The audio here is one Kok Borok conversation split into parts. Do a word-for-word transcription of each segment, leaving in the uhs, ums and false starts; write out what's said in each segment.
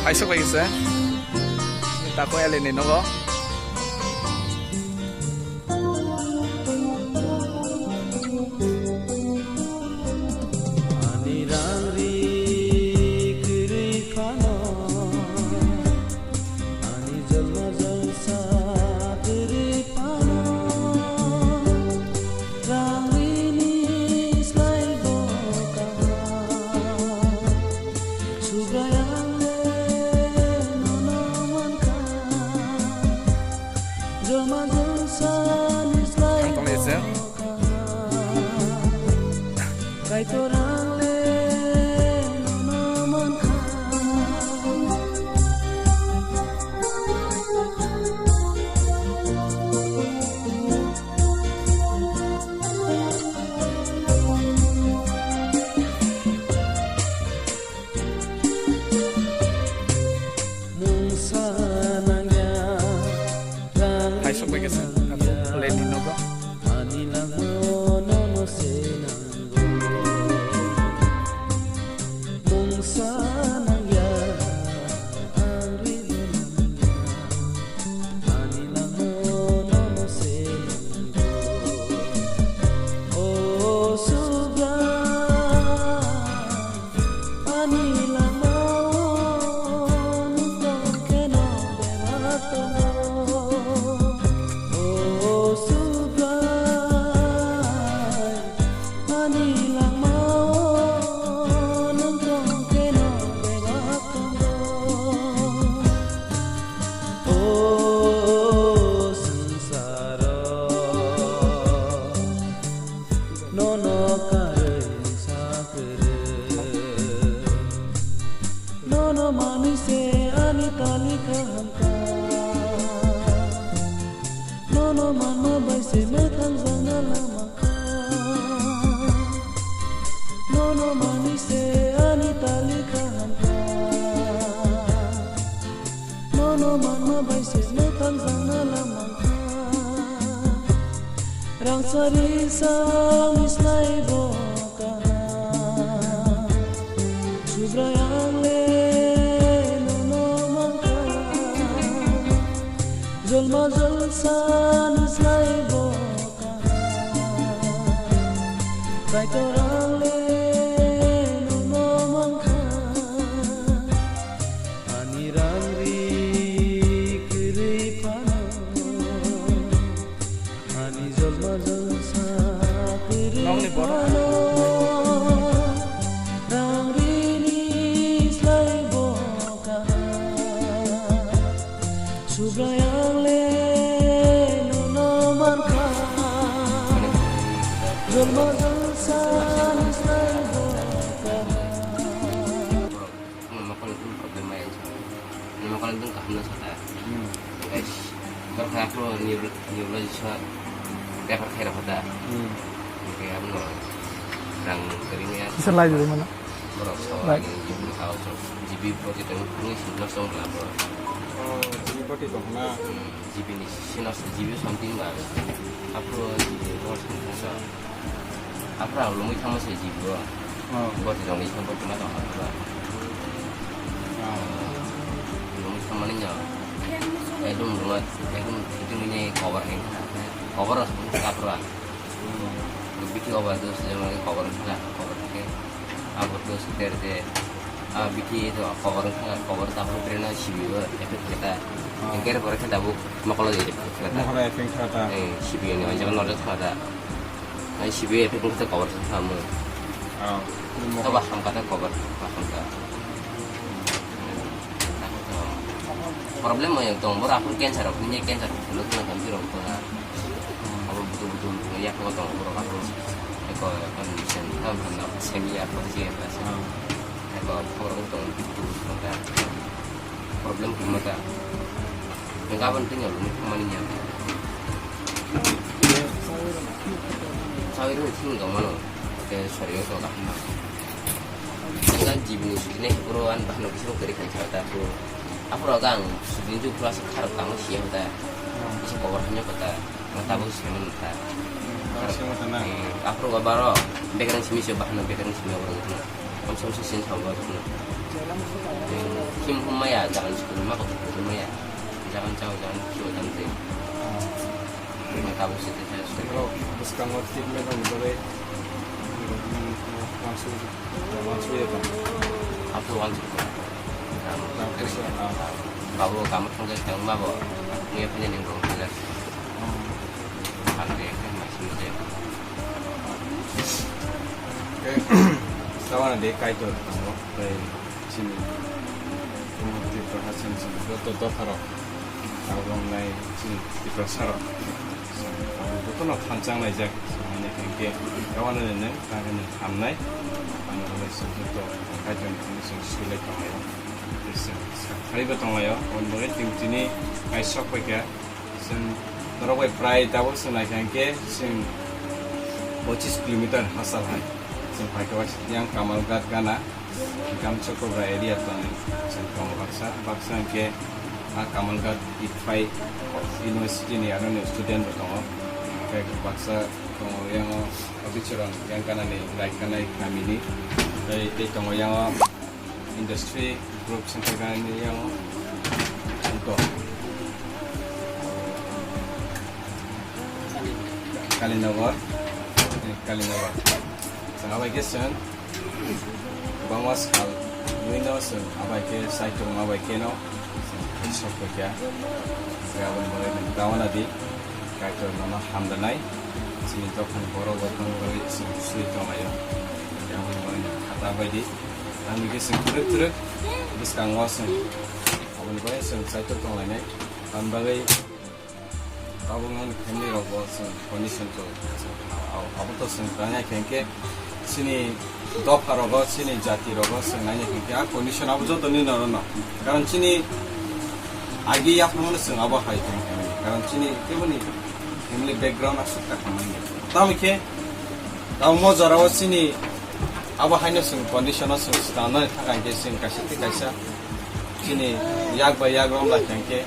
Kaisok bai se. Tako L A ni nogo. Ani rang ri kwrwi phano, ani jalma jalsa kwrwi phano, rang rini slai bo kaham. Subraiyang le nono mankha, jalma jalsani slai ang tong lese. Kaitor ang le nono mankha. Mungsa nangya, rang kaisok bai khe se, nangya. Late ni nogo. Ani langmao nono se nango. Mungsa nangya, ang ri nangya. Ani langmao nono se nango. O Subrai, ani langmao nwng tong kheno bebak tongo. O Subrai, ani langmao nwng tong kheno bebak tongo. O swngsaro nono karwi sa kwrwi. Nono manwi se ani talikha hamkha. Nono manma bai se mwthang jakna lama kha. Nono manwi se ani talikha hamkha. Nono manma bai se mwthang jakna lama kha. Rangchari sani slai bo kaham. Subrai ang le nono mankha. Jalma jalsani slai bo kaham. Kaitor ang le nono mankha. Ani rang ri kwrwi phano, ani jalma jalsa kwrwi nongni borok phano, rang rini slai bo kaham. Subrai ang le nono mankha, jalma jalsa ni slai bo kaham. Mokol itu problem aja. Ini mokol itu kaham na sata. Hmm. Guys, kalau aku neuro-, neurologist sa refer khaira kota. Hmm. Oke, aku no rang kering ya. Bisa lai dari mana? Borok so, lai. Ani jibu ni kaos so, jibi project ang ni sinna song la borok. Oh, jibi project tong na. Hmm, jibi ni sinna, jibi something ba. Aphuru jibi ni borok sinna sa. Aphuru ang lungwi thangma se jibi o. Oh. Borok tong ni song borok ma tong ha. Oh. Lungwi thangma ni nya. Ekdom lungwa, ekdom, ekdom ini cover hai. Cover aphuru. Bithi obo dos jemon cover wngkha, cover khe abo dos ter je, ah, bithi to cover wngkha, cover ta phuru train o sibi o effect khe ta. Oh. Engke re pore khe tabuk mokolo je effect khe ta. Mokolo effect khe ta. Eh, sibi ni o jaga norok khe ta. Ai sibi effect khe ta cover wngkha mo. Oh. To ba hamka ta cover, ba hamka. Problem mo yang tong, bora aphuru cancer rok, ini cancer rok, lo kena kan biro ko na. Abo butu butu butu ya ko tong, bora aphuru. Eko kan sen, kan kan na semi ya ko je ya ko sen. Eko bora tong butu butu tong ta. Problem ko mata. Yang kapan tinggal lu mani ya. Sawi ro sing dong mano. Ke sori yo to kaham. Kan jibini sujine bro an bahno bisu kari kan chata bro. Aphuru ang sudin ju plus kharok tamo siya ta. Bisa cover hanya kota. Mata bo siya ta. Aphuru ga baro background simi se bahno background simi oro gotno. Samsung sin thang ba khuna. Sim hum maya, jagan school ma ko hum maya. Jagan chao, jagan chao, jagan te. Ma tabuk se te sa. Bro, bwskango treatment rok ni bagwi, mm, wansu, wansu ya ta. Apo wansu. Babu kamu thang jai thang ma bo. Ngi phanya ning rong phanya. Ang de kan ma sim de. Ke, sawana de Kaitor tongo, tei chini Tripura Haste ni joto dopha rok, abo wngnai chini Tiprasa rok, abo joto no thanchang laijak, hwnwi khe, sawana de nwng, tangwi nwng hamnai, ano hwnwi chwng joto Kaitor ni thani chwng swilai tonglaio, tei chwng sakhaibo tonglaio, aboni bagwi chwng tini kaisok bai kha. Chwng norok bai prai tabuk chwng naikha hinkhe chwng pochis kilometer hachal hai. Chwng phaikha yang Kamalghat gana, Gamchakobra area tongwi chwng tongo baksa. Baksa hinkhe a Kamalghat Itfai University ni aroni student bo tongo. Tei baksa tongo yang o Bichorang yang gana ni Raikanai kamini. Tei, tei tongo yang o Industry group sengkha gani yang Kalinagar, Kalinagar. Chwng abai khe chwng bangma sal wngwi no chwng abai khe saitung abai khe no chwng sok kha. Aboni bagwi nwng tawana di. Kaitor nono hamdanai, chini dophani borok rok tongmani bagwi chwng swi tonglaio. Aboni bagwi khata bai di. Tamni khe chwng twrwk twrwk bwskango chwng aboni bagwi chwng saitok tonglainai. Aboni bagwi tabuk nini family rok bo chwng condition to chwng abo to chwng tangya khe chini dopha rogo, chini jati rogo chwng naina hinkhe a condition abo joto ni norok no. Karon chini agi yaphang no chwng abo hai tong khe mani. Karon chini keboni family background aswk ta khamani. Tamo khe tamo mo jora o chini abo hai no chwng condition o chwng swnamnani thang khe chwng kaisa tei kaisa chini yak bai yak rom lai khe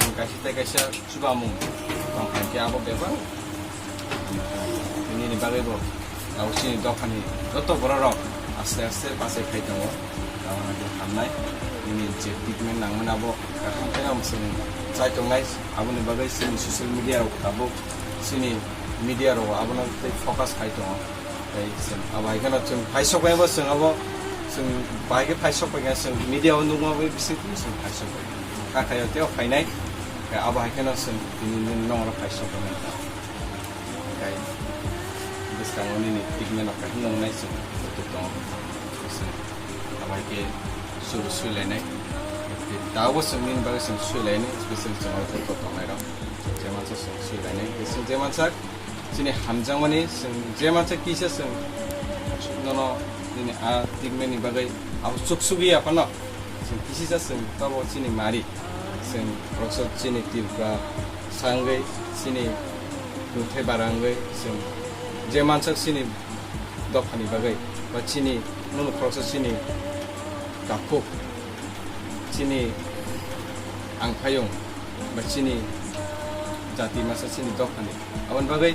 chwng kaisa tei kaisa chubamung tong kha khe abo bebak. Nini bagwi bo abo chini dophani joto borok rok aste aste bachai khai tongo. Abo hamnai nini je treatment nangmani abo kaham khe no chwng chai tongnai. Aboni bagwi chini social media rok tabuk chini media rok abono tei focus khai tongo. Tei chwng abo hai kheno chwng phaisok bai bo chwng abo chwng bahai khe phaisok bai khe chwng media o nukma bai bising twi chwng phaisok bai. Kha khayo tei o phainai. Khe abo hai kheno chwng tini nwng nongro phaisok bai nai. Khe bwskango nini treatment rok khe nwngnai chwng joto tongo. Chwng abo hai khe suru sui lainai. Tei tabuk chwng nini bagwi chwng sui lainai, special chwng oro joto tongnai rok. Jemansa chwng sui lainai. Chwng jemansa chini hamjakmani chwng je mansa kisa chwng nono nini a treatment ni bagwi abo chuk sugwi ya phano chwng kisisa chwng tobo chini mari chwng khoroksa chini Tripura sangwi chini nuthai bara wngwi chwng je mansa chini dophani bagwi ba chini nono khoroksa chini takhuk chini angphayung ba chini jati masa chini dophani. Aboni bagwi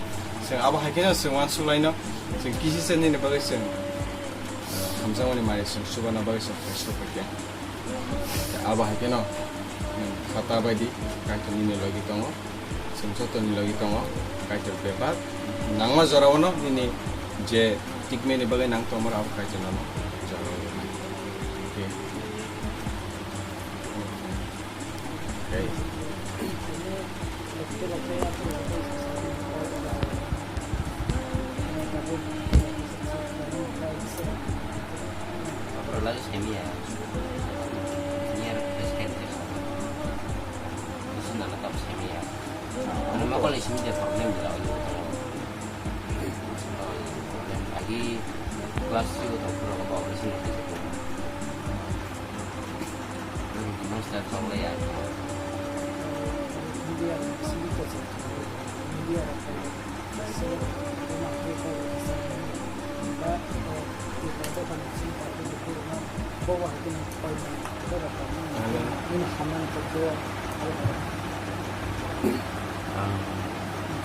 chwng abo hai kheno chwng uansuk laino, chwng kisisa nini bagwi chwng, eh, hamjakmani mari chwng subana bagwi chwng kaiso khaikhe. Abo hai kheno, hmm, khata baidi Kaitor nini logi tongo, chwng jotoni logi tongo, Kaitor bebak nangma jorao no nini je treatment ni bagwi nang tongmani abo Kaitor nono jorao rwnai. Okay. Okay. Abro lagi semi ya. Ini yang best friend ya. Ini sih nama tam semi ya. Ano mako le simi de problem de la. Problem lagi kelas itu tak pura apa apa sih. Monster tong le ya.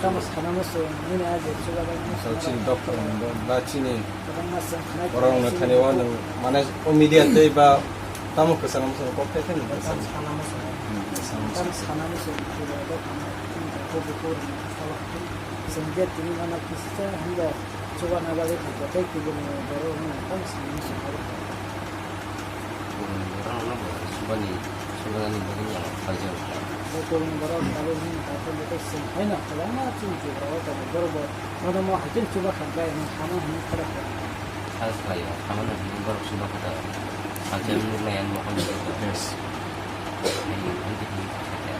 Tamo sana muchung, nini a je chubajaknai. Chini doctor ba chini kwbangma chwng khnai borok no thani o nwng mane o media tei ba tamo kwchangma muchung kok thai thani. Tamo sana muchung. Hmm, sana muchung. Tamo sana muchung, chubajaknai, tamo bukur ni salo. Chwng je tini mano kisa hinba chubana bagwi thangkha tei kubun ni borok no tamo sana muchung. Borok no bo chubani, chubanani bagwi no khaijak. Bo kubun borok tabuk nini kha khe bo tei chwng haino kwbangma chini Tripura o tongo. Borok bo mono mo hai khe chuba kha bai nwng hano hwnwi khara kha. Sal khlaio, hamano hwnwi borok chuba kha da. Salsa nuknai ani mokol ni. Yes. Ani hwnwi hwnwi kha kha.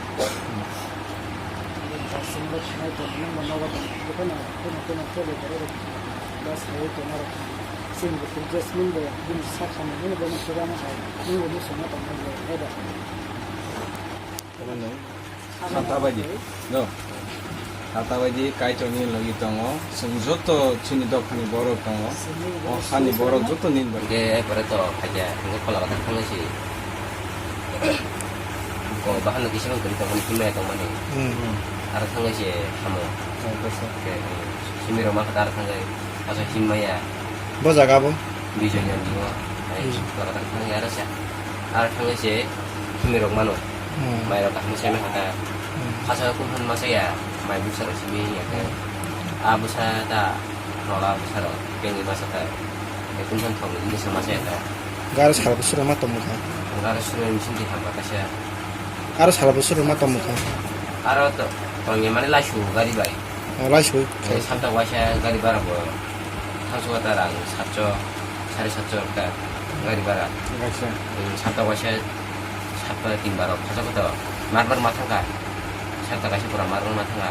Chwng bo thanai tongo, nwng bo nogo tongo. Bokheno, bokheno, bokheno, bokheno, bokheno. Bas, hai tongo rok. Chini bo Jasmine bo bini sakha ni, nwng bo no chuba no hai, nwng bo no songma tong thang bo, hai da. Ano, sata baji, no? Sata baji Kaitorni logi tongo. Chwng joto chini dophani borok tongo. O hani borok joto nini bagwi. Hingke ekore to phaikya, hingke phola khe thangwi si. Ko bahano kisa man kwrwi tongmani, himya tongmani. Hmm. Aro thangwi si hamo. Oh, bwsa. Hingke, hmm, simi rok ma khe aro thangwi, asa himmaya. Bo jaga bo? Bijoy Nandi o. Ai, hmm, phola khe thangwi aro sa. Aro thangwi si himwi rok mano. Hmm. Mai rok kaham se me hata. Hmm. Khasa kun han masa ya, mai busa rok simi ya ke. A busa ta, rola busa rok, pengwi masa ta. E kun han thong ni sa masa ya ta. Garo sal busa rok ma tong kha. Garo sal busa rok sini ham ba kaisa. Aro sal busa rok ma tong kha. Aro to, tong ye mane laisu gari bai. Oh, laisu. Eh, sabta waisa gari bara bo. Thansu kata rang satso, sare satso ta gari bara. Waisa. Hmm, sabta waisa, sabta tin baro. Khasa kata mar mar ma thangka. Sabta kaisa pura mar mar ma thangka.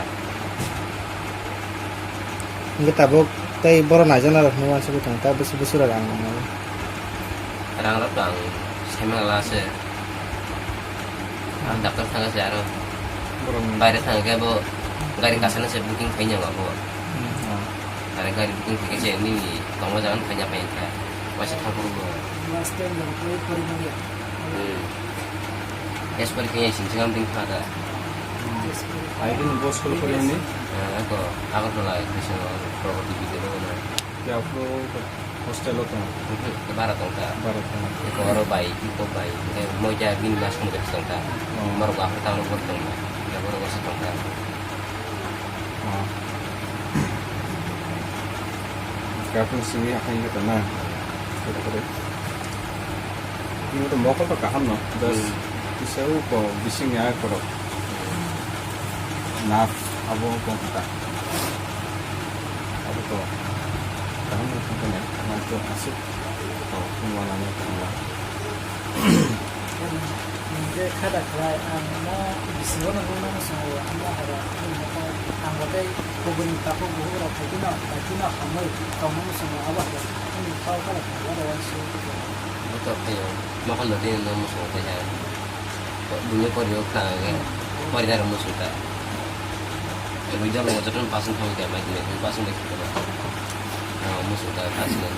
Hingke tabuk tei borok naijana rok hinwi uansugwi tongo, ta bwswk bwswk rok ang nangmani. Rang rok to ang saimang la se. Ang doctor thanga se aro. Borok ni. Baire thanga khe bo gari kasana se booking khaina ma bo. Hmm. Are gari booking khaikhe se nini tongma jaga no khaina pai kha. Waisa thang phuru bo. Last time bo koi pori mani. Hmm. Test pori khaina sing sing am ding kha da. Hmm. Ai din bo school pori ni. Eh, ako Agartala kisa property video no. Ya, pro hostel o tongo. Mhm, bara tong ta. Bara tongo. Eko oro bai, eko bai. Hingke moja bini mas mo tong ta. Oh. Borok ahor tang borok tong ta. Ya, borok asa tong ta. Oh. Kapung simi akhai kata na. Kata kata. Ini to mokol to kaham no. Just, hmm, kisa uko bising ya korok. Naf abo kong kata. Abo to kaham no kong kane, nang to asik to kong wana no kong wana. Nang je khada khlai, ang no bisingo no nung nang songo, ang no hara, ang no kong, ang bo tei kubuni takhuk buhuk rok phaikhe no, phaikhe no hamwi tong nang songo, abo hara, ang ni kau khada khlai, abo uansuk. Bo to phaio, mokol no tini no musungo kaiha. Buino pori o kha, pori daro musu ta. Buino jalo joto no pasung thang khe mai khe, pasung bai khe. Ah, musu ta pasung.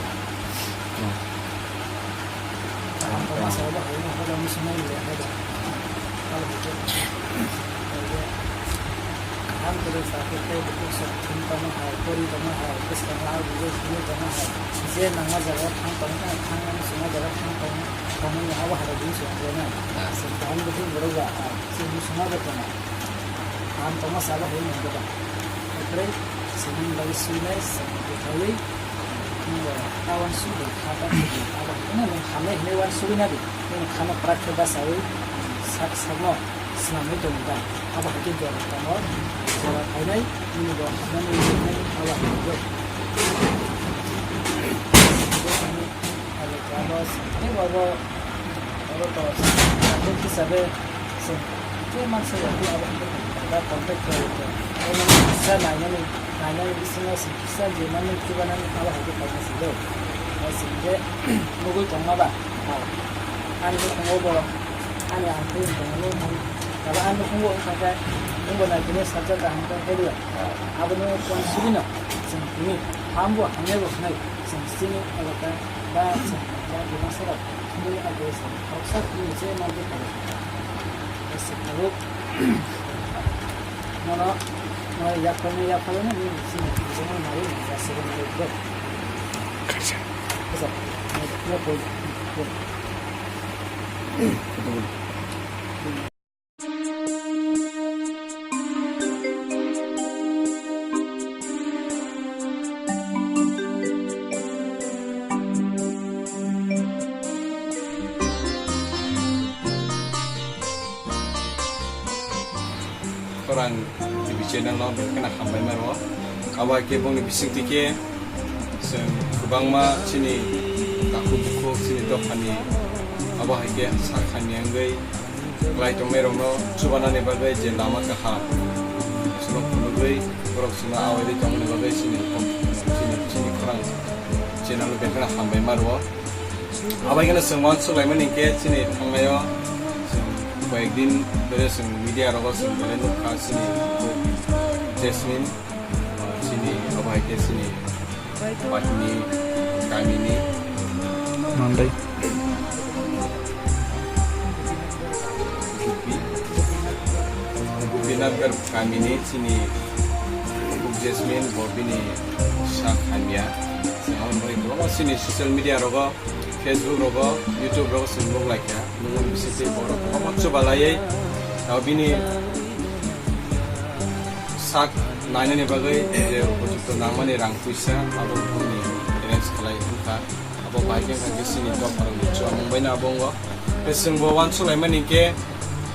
Kaham kwrwi chakhe tei bukhuk sok thum tongma hai, pori tongma hai, bwskango a bwrwi thumwi tongma hai, je nangma jagao thang tongma hai, thang nang songma jagao thang tongma, tongmani abo hai rok bini song khlainai. Ah. Chwng kaham bwtwi borok ba, ah, chwng bini songma bai tongma. Kaham tongma sabo hai nang boba. Aphre chwng bagwi swinai, chwng bwthaiwi, nwngo ta uansuk bai kha ta thwkni abo hai kheno nwng hamnai hinwi uansugwi nadi. Nwng khano prak khe bachaui sak sakno. Swnamwi tongo da. Abo hai khe jora tongo. Jora khainai, nini bo hamnani wngnai, abo hai khe. Abo khe abo, abo to, abo hisabe, se, je mansa ya, abo hai khe, da contact khlai khe. Abo kisa nainani, nainani bisingo se kisa je mani chubanani, abo hai khe khaina se do. Abo se je, nugui tongma ba, ani nukhungo bo, ani ang khe tongmani, Abo ang nukhungo wngkha khe, nwng bo naitino sajak kaham khe khe rw. Abono uansugwino chwng tini hambo hamyabo hwnwi chwng chini elaka ba chwng ba kwbangsa rok thumwi abo chwng khoroksa thumwi se manwi kha. Chwng tabuk nono Khorang T V channel no belkheno hambai mano. Abo hai khe bongni bisingtwi khe chwng kwbangma chini takhuk bukhuk chini dophani abo hai khe sak hamya wngwi klai tongnairokno chubanani bagwi je lama kaham chwngno phunugwi borok chwngno awairwi tongmani bagwi chini, chini, chini khorang channel no belkheno hambai mano. Abai kheno chwng uansuk laimani hinkhe chini thangnaio chwng koyek din dhore chwng media rogo chwng belai nukha chini Jasmine, chini abo hai khe chini patini kamini Mandai. Gupi, Gopinathgarh kamini chini Jasmine bo bini sak hamya. Chwng aboni bagwi kwbangma chini social media rogo, Facebook rogo, YouTube rogo chwng nuk lai kha. Nungni bisingtwi borok kwbangma chubalaiwi, tamo bini sak nainani bagwi je upojukto nangmani rang puisa abo bini arrange khlai wngkha. Abo bai khe hwnkhe chini dopharokni chuamung baino abo wngo. Tei chwngbo uansuk laimani hinkhe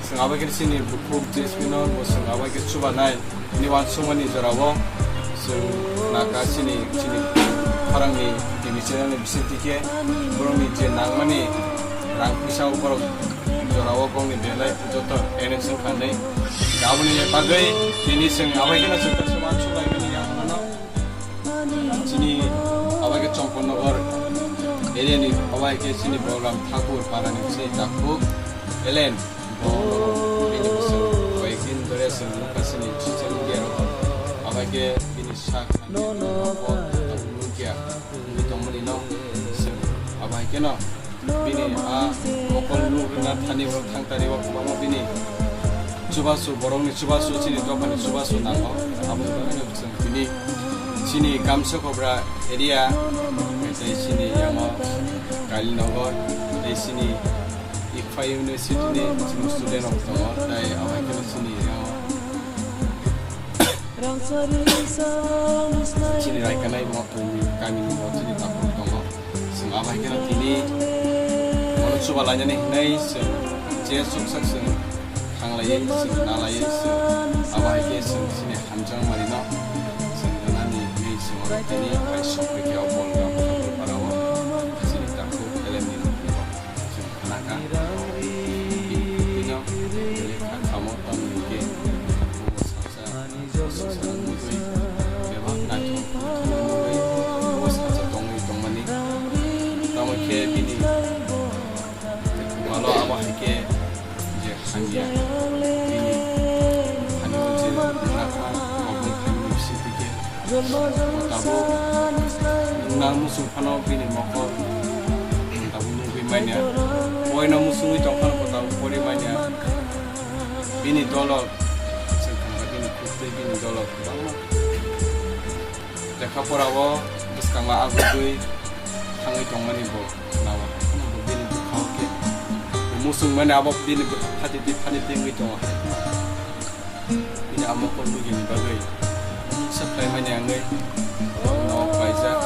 chwng abo khe chini bukhuk Jasmine no bo chwng abo khe chubanai. Bini uansukmani jorao chwng naka chini, chini khorangni T V channel ni bisingtwi khe borokni je nangmani rang puisa borok jorao borokni belai joto arrange wngkha hinwi. Aboni bagwi tini chwng abo khe no chwng kaisa uansuk laimani yang phano chini abo khe Chompornagar area ni abo khe chini Bolram Thakur para ni chini takhuk Elen. Bo bini bwswk koyek din dhore chwng nukha chini social media rogo. Abo hai khe bini sak hamya, nokol, nokol nukya wngwi tongmani no chwng abo hai kheno bini a mokol nuk rwna thani borok thang tari o kwbangma bini chubachu, borokni chubachu, chini dophani chubachu nango. Aboni bagwino chwng tini chini Gamsa Kobra area tei chini yango Kalinagar tei chini Ikfa University ni chini student rok tongo, tei abo hai kheno chini, o, chini raikanai bo, um, kami ni bo chini takhuk tongo. Chwng abo hai kheno tini bono chuba lainani hinwi chwng je chuksak chwng khanglaiwi chwng nalaiwi chwng abo hai khe chwng chini hamjakmani no chwng rwnani hinwi chwng oro tini hai sokphaikha o Bolgram Thakur para o chini takhuk Elen ni nokni rok. Chwng khnakha, bini khwtwino lekha khamo, tamni hwnkhe bo salsa, bo salsa wngwi bebak naithok wngwi bo salsa tongwi tongmani. Tamo khe bini malo abo hai khe je hamya, bini hani o je nakha, obo thani bising twi khe. Tabuk nang muchung phano bini mokol tabuk nugwi manya. Boino muchungwi tong phano bo tabuk pori manya. Bini dolok, chwng thangkha bini khuktwi bini dolok kwbangma. Lekha porao bwskango agugwi thangwi tongmani bo. Nao, bini bwkhao khe muchung mani abo bini bwkha phatitwi phatitwi wngwi tongo hai. Bini amo kok nugini bagwi mungsa khlaimani wngwi no klaijak.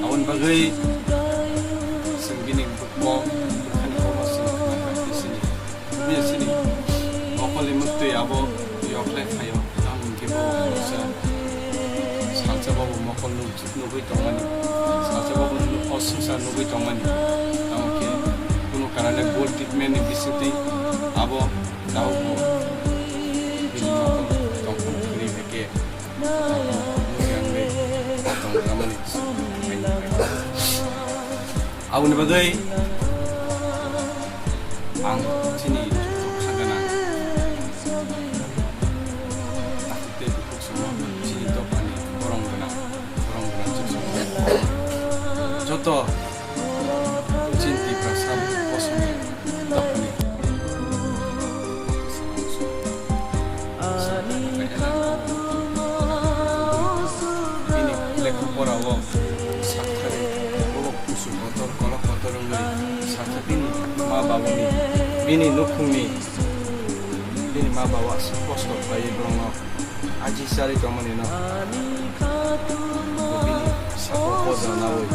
Aboni bagwi chwng bini kok, bwkhani kokno chwng khna kha khe sini. Bini sini mokolni mwktwi abo yoklai phaio, tamo hwnkhe bo salsa, salsa bobo mokol nuk-, nugwi tongmani, salsa bobo o swngchar nugwi tongmani. Tamo khe kunu karane good treatment ni bisingtwi abo tabukbo bini mokol tongphuru kwrwi hai khe tongmani. Aboni bagwi ang chini kha gana takhuk tei bukhuk songno chini dophani borong gana, borong gana chwng songno joto chini Tiprasa bosongni dophani. Babuni, bini nukhungni, bini ma bawa kosto khlaiwi borokno aji charwi tongmani no bini sabo poja nawi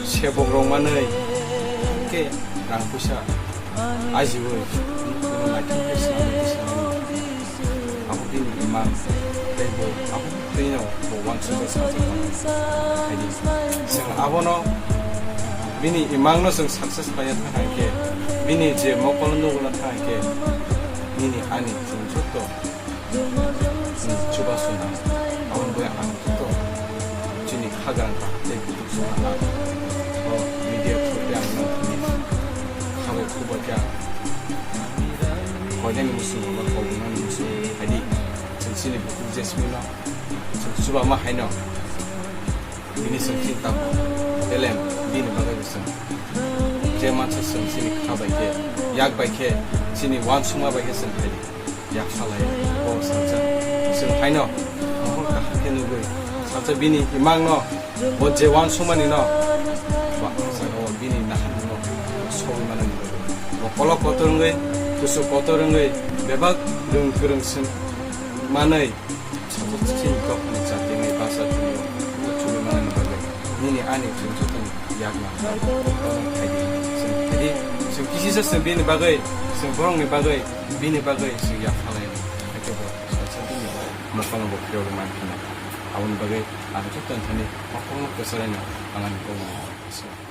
sebok rok manwi khe rang puisa ajiwi nukhungno naithok khe swnamwi khe swnamwi. Abo bini imang tei bo abo twino bo uansukjak sajak tongo. Haidi chwng abono bini imangno chwng success khlaina thang khe, bini je mokol nuguna thang khe, nini ani chwng joto, hmm, chubachu nang. Aboni bagwi ang joto chini kha gana tei bukhuk chukna nang. O media through tei ang nang thani khabai khukbai khe ang koinani muchungo ba kobonani muchungo haidi chwng chini bukhuk Jasmine no chwng chubama haino bini chwng chini tamo belem bini bagwi bo chwng je mansa chwng chini kha bai khe, yak bai khe, chini uansukma bai khe chwng haidi yak salai o salsa chwng haino mohor kaham khe nugwi salsa bini imangno bo je uansukmani no bo ang saka o bini naharmung no sogwi manani bagwi bo kolok kotor wngwi, kuchuk kotor wngwi, bebak rwng kwrwng swng manwi, satok chini dophani jatini basa tini o chumui manani bagwi nini ani chwng jotoni yakno khaidi. Chwng khaidi, chwng kisisa chwng bini bagwi, chwng borokni bagwi, bini bagwi chwng yak salai. Hakhe bo salsa bini mokol no bo phiyogwi manphina. Aboni bagwi ang joto thani mokol no kwcharaino ang ani kok no